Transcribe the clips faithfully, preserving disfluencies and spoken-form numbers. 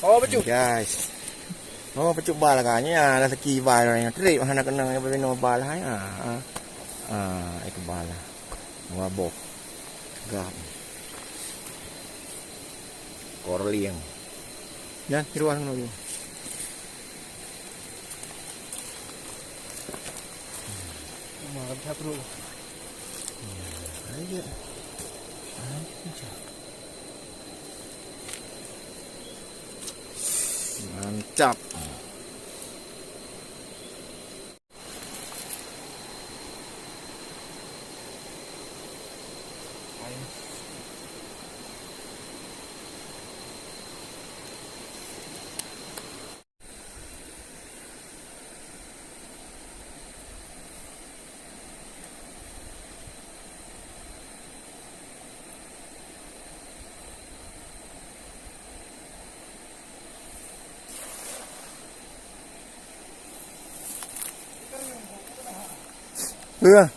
Oh, bacut. Guys. Oh, bacut bal kan. Ya, ada seki bal ni. Trip hana kena yang beno bal hai. Ah, ah. Ah, itu bal. Dua boh. Gam. Korlieng. Ya, tiruan dulu. Mantap, bro. Ya, aja. Aja. Mantap. Iya.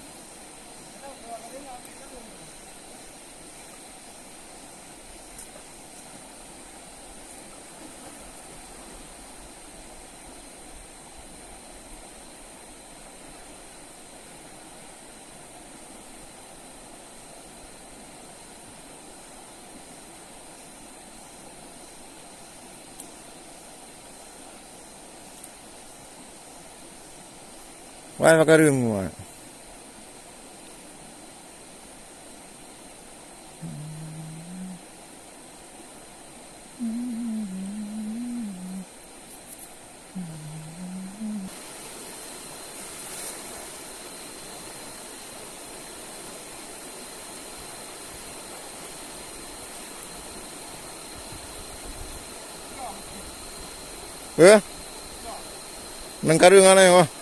Wah, pakai rim, wah. Eh? Nang kareueng anai, wah.